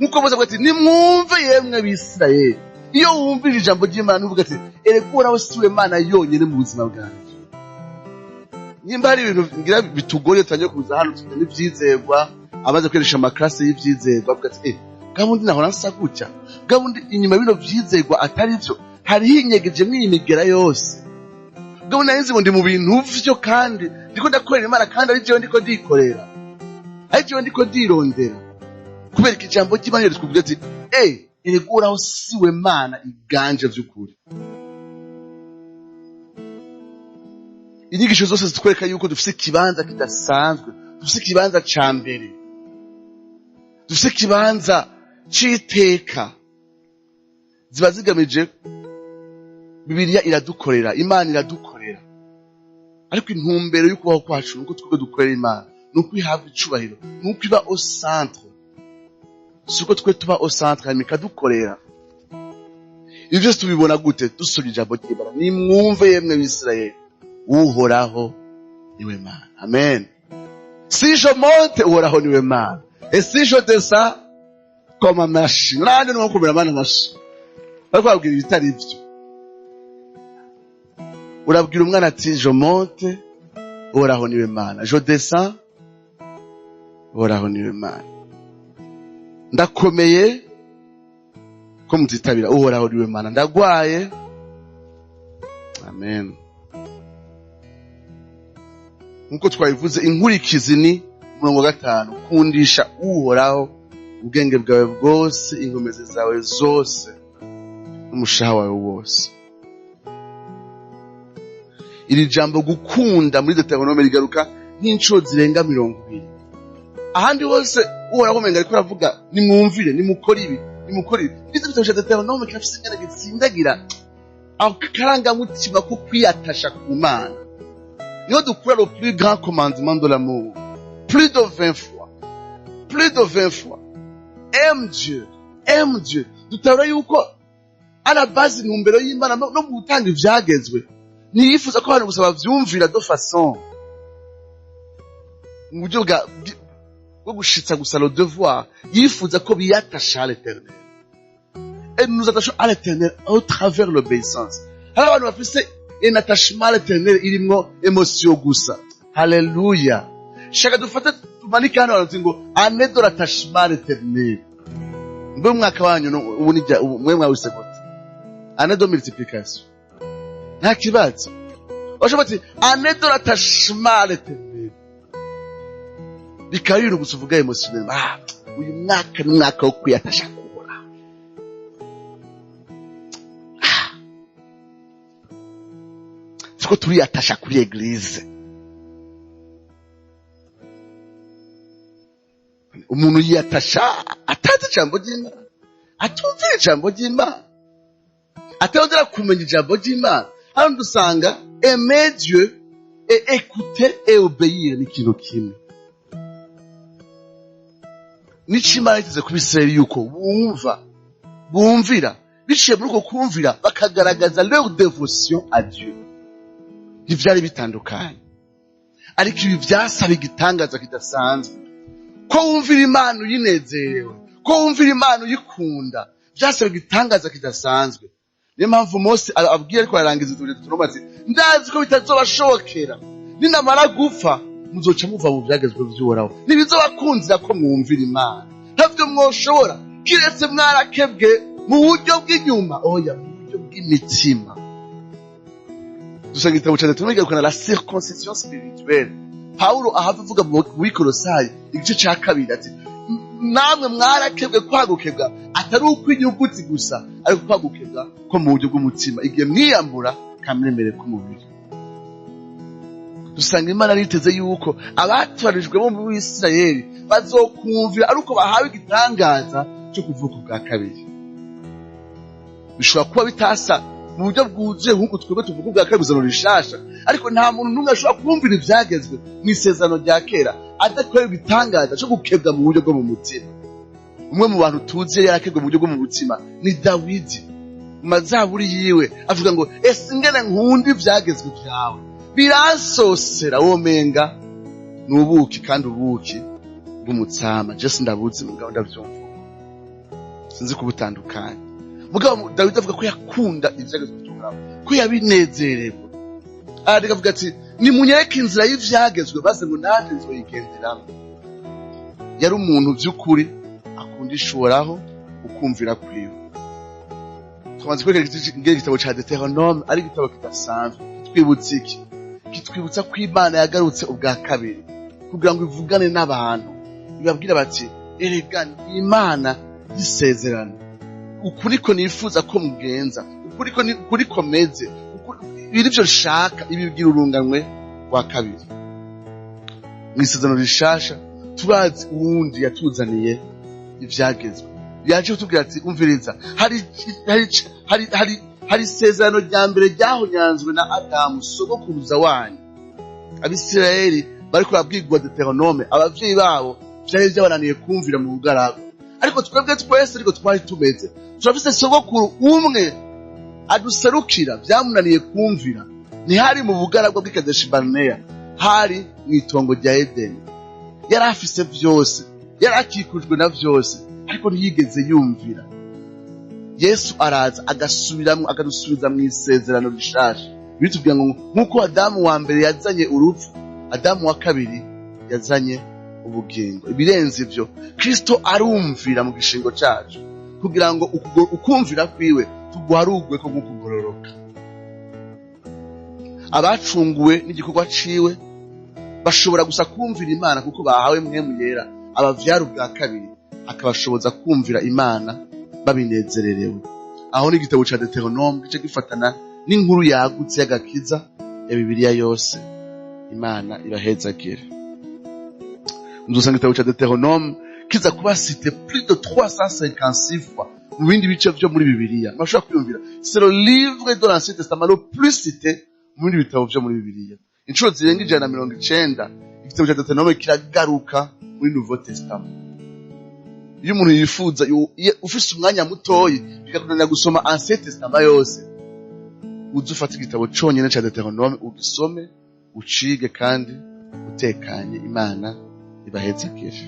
nk'uko boza ati nimwumve yemwe Abisirayeli. Iyo wumvise ijambo ry'Imana uvuga ati erega Uhoraho siwe Mana yonyine mu buzima bwanjye. Nimba hari ibintu ngira bitugoye, tutangiye kuza hano tujya n'ivyizerwa, amaze kwigisha amaklase y'ivyizerwa avuga ati gabundi nahora nsa gutya, gabundi inyuma bino vyizerwa atari vyo, hariho inyegejemwo iyi migera yose, gabundi nari nzi ngo ndi mu bintu vyo kandi ndiko ndakorera Imana, kandi ari jewe ndiko ndikorera, ari jewe ndiko ndirondera. Kubera iki? Ijambo ry'Imana ritubwira ati erega Uhoraho siwe Mana iganje vy'ukuri. Inyigisho zose zitwereka yuko dufise ikibanza kidasanzwe, dufise ikibanza ca mbere, dufise ikibanza c'iteka, ziba zigamije. Bibiliya iradukorera, Imana iradukorera, ariko intumbero y'ukubaho kwacu nuko twebwe dukorera Imana, nuko ihabwa icubahiro, nuko iba au centre. Si uko twe tuba au centre, hanyuma ikadukorera. Ibyo byose tubibona gute? Dusomye ijambo ry'Imana. Nimwumve yemwe Bisirayeli, Uhoraho niwe Mana. Amen. Si je monte, Uhoraho niwe Mana, et si je descends, comme amashi nande nuko kumera Mana amashi ariko babwira ibitari byo. Urabwira umwana ati je monte, Uhoraho niwe Mana, je descends, Uhoraho niwe Mana. Ndakomeye ko mutitabira, Uhoraho niwe Mana. Ndagwaye. Amen. Nkuko twabivuze, inkurikizi ni umurongo wa 5: kundisha Uhoraho ubwenge bwawe bwose, inkomezi zawe zose n'umushaha wawe wose. Iri jambo gukunda muri Deuteronome rigaruka nk'inshuro zirenga 20. Ahandi hose Uhoraho umenga ariko aravuga nimwumvire, nimukore ibi, nimukore ibi. Bize bitabo cya Deuteronome kirafise ingene gitsindagira akarangamutima ko kwiyatasha ku Mana. Niho dukura le plus grand commandement de l'amour. Plus de 20 fois. Plus de 20 fois. Aime Dieu. Aime Dieu. Dutabura yuko à la base intumbero y'Imana no mu gutanga ivyagezwe, ntiyifuza ko abantu gusa bavyumvira de façon mu buryo bwo gushitsa gusa le devoir. Yifuza ko biyatasha à l'Éternel. Et nous nous attachons à l'Éternel au travers l'obéissance. Hari abantu bafise un attachement à l'Éternel irimwo émotion gusa. Haleluya. Shaka dufate tumanike hano abantu ngo année de l'attachement à l'Éternel. Mbe umwaka wanyu ubu ni mwe mwawise gute? Année de multiplication. Nta kibazo. Bashobora bati année de l'attachement à l'Éternel. Bikaba ibintu gusa uvuga émotionnellement. Ah, uyu mwaka ni umwaka wo kwiyatasha kubura. Ah. Tuko turiyatasha kuri église. Umuntu yiyatasha atazi ijambo ry'Imana, atumvira ijambo ry'Imana, atarondera kumenya ijambo ry'Imana. Hano dusanga aimer Dieu et écouter et obéir ni ikintu kimwe. Nico Imana yiteze ku Bisirayeli, yuko bumva, bumvira, biciye muri uko kumvira bakagaragaza leur dévotion à Dieu. Ntivyari bitandukanye. Ariko ibi vyasaba igitangaza kidasanzwe, ko wumvira Imana uyinezerewe, ko wumvira Imana uyikunda. Vyasaba igitangaza kidasanzwe. Niyo mpamvu Mose abwiye, ariko ararangiza Deutéronome, ati: "Ndazi ko bitazobashobokera. Ninamara gupfa, muzoca muva mu vyagezwe vy'Uhoraho, ntibizobakundira ko mwumvira Imana. Ntavyo mwoshobora, kiretse mwarakebwe mu buryo bw'inyuma, oya, mu buryo bw'imitima." Dusanga igitabo ca Deutéronome kigarukana la circoncision spirituelle. Pawulo ahava avuga muri Kolosayi igice ca 2 ati: "Namwe mwarakebwe kwagukebwa atari ukw'inyuguti gusa, ariko kwagukebwa ko mu buryo bw'umutima, igihe mwiyambura kamere k'umubiri." Dusanga Imana yiteze yuko abatoranijwe bo mu Isirayeli bazokumvira ari uko bahawe igitangaza cyo kuvuka ubwa kabiri. Bishobora kuba bitasa mu buryo bwuzuye nk'uko twebwe tuvuga ubwa kabiri, isezerano rishasha, ariko nta muntu n'umwe ashobora kumvira ivyagezwe mu isezerano rya kera adakorera igitangaza cyo gukebwa mu buryo bwo mu mutima. Umwe mu bantu tuzi yari yarakebwe mu buryo bwo mu mutima ni Dawidi. Mu mazaburi yiwe avuga ngo: "Ese ingene nkunda ivyagezwe vyawe, biransosera, womenga ni ubuki kandi ubuki bw'umutsama." Je sindabuzi, mugabo ndavyumva, sinzi kubutandukanya. Mugabo Dawidi avuga ko yakunda ivyagezwe vy'Uhoraho, ko yabinezererwa. Arandika avuga ati: "Nimunyereke inzira y'ivyagezwe, maze ngo nanjye nzoyigenderamo." Yari umuntu vy'ukuri akundisha Uhoraho ukumvira kwiwe. Twamaze kwereka ingene igitabo ca Deutéronome ari igitabo kidasanzwe. Kitwibutsa iki? Kitwibutsa ko Imana yagarutse ubwa kabiri kugira ngo ivugane n'abantu, ibabwira bati: "Erega Imana y'isezerano, ukuri ko nifuza ko mugenza, ukuri ko ukuri ko meze, ibi nivyo nshaka." Ibibwira urunganwe rwa kabiri. Mu isezerano rishasha turazi uwundi yatuzaniye ivyagezwe, yaje kutubwira ati: "Umviriza, hari isezerano rya mbere ryahonyanzwe na Adamu sogokuruza wanyu." Abisirayeli bariko barabwirwa Deutéronome, abavyeyi babo vyari vyabananiye kumvira mu bugaragu, ariko twebwe twese ariko twari tumeze, turafise sogokuru umwe aduserukira. Vyamunaniye kumvira, ntihari mu bugaragwa bw'i Kadeshi Baruneya, hari mw'itongo rya Edeni. Yari afise vyose, yari akikujwe na vyose, ariko ntiyigeze yumvira. Yesu araza agasubiramwo, akadusubiza mu isezerano rishasha. Bitubwira ngo nk'uko Adamu wa mbere yazanye urupfu, Adamu wa kabiri yazanye ubugingo. Ibirenze ivyo, Kristo arumvira mu gishingo cacu kugira ngo ukumvira kwiwe tuguharugwe ko nk'ukugororoka. Abacunguwe n'igikorwa ciwe bashobora gusa kumvira Imana kuko bahawe Mpwemu Yera abavyara ubwa kabiri, akabashoboza kumvira Imana babinezererewe. Aho ni igitabo ca Deutéronome gice gifatana n'inkuru yagutse y'agakiza ya Bibiliya yose. Imana ibahezagire. Muzosanga igitabo ca Deutéronome kiza kuba cité plus de 356 fois mu bindi bice vyo muri Bibiliya. Murashobora kwiyumvira, c'est le livre de l'Ancien Testament le plus cité mu bindi bitabo vyo muri Bibiliya. Inshuro zirenga 190 igitabo ca Deutéronome kiragaruka muri Nouveau Testament. Iyo umuntu yifuza, iyo ufise umwanya mutoyi bikakunanira gusoma Ancien Testament yose, uze ufate igitabo conyene ca Deutéronome, ugisome, ucige kandi utekanye. Imana ibahezagire.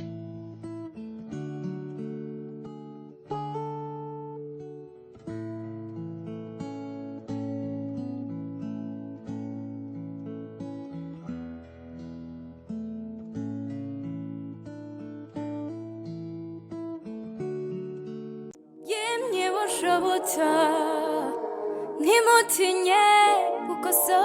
Yemye bushoboka, ntimutinye kuko so.